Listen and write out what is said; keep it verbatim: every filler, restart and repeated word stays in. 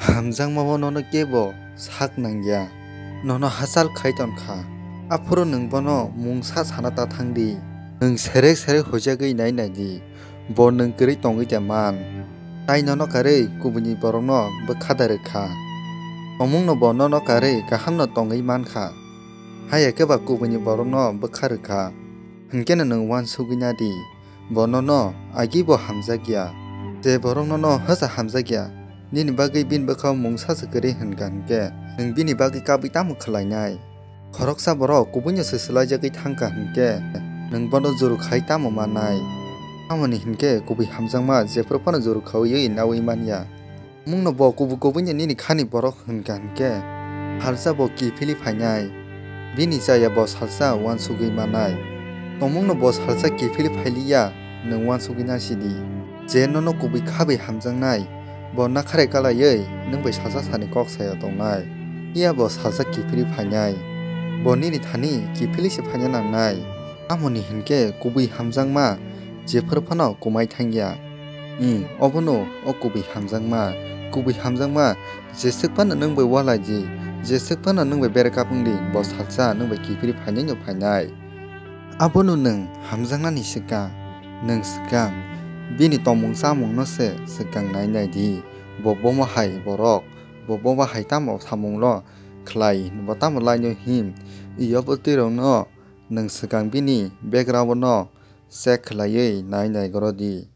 Hamjakmao nono kebo sak nangya, nono hachal khai ton kha. Aphuru nwng bono mungsa sana ta thang di. Nwng serek serek huijagwi nai nai di, bo nwng kwrwi tongwi de man. Tai nono karwi kubuini borokno bwkha da rwk kha. Omungno bo nono karwi kahamno tongwi man kha. Haya khe ba kubuini borokno bwkha rwk kha, hinkhe no nwng uansugwi na di. Bo nono agi bo hamjak ya. Je borok nono hasa hamjak ya, nini bagwi bini bwkhao mungsa se kwrwi hwn kha hinkhe, nwng bini bagwi kabwi tamo khlainai? Khoroksa borok kubuino se swlaijagwi thang kha hinkhe, nwng bono juru khai tamo mannai? Tamoni hinkhe kubui hamjakma jephru phano juru khaui naui man ya. Omungno bo kubui kubuino nini khani borok hwn kha hinkhe, salsa bo kiphilwi phainai. Bini chaya bo salsa uansugwi mannai. Omungno bo salsa kiphilwi phailiya, nwng uansugwi na sidi. Je nono kubui kha bai hamjaknai, bo nakharai kalaiwi nwng bai salsa sani kok saya tongnai. Phiya bo salsa kiphilwi phainai, bo nini thani kiphilwi se phaina nangnai. Tamoni hinkhe kubui hamjakma jephru phano kumai thangya. Ih, obono o kubui hamjakma. Kubui hamjakma jeswk phano nwng bai walai di, jeswk phano nwng bai bere kapung di, bo salsa nwng bai kiphilwi phainai no phainai. Abono nwng hamjaknani swkang, nwng swkang bini tongmung chamungno se swkang nai nai di. Bo bomo hai borok, bo bomo hai tamo samungno khlai, bo tamo laino him, ih, obo twi rokno nwng swkang bini background no check khlaiwi nai nai goro di.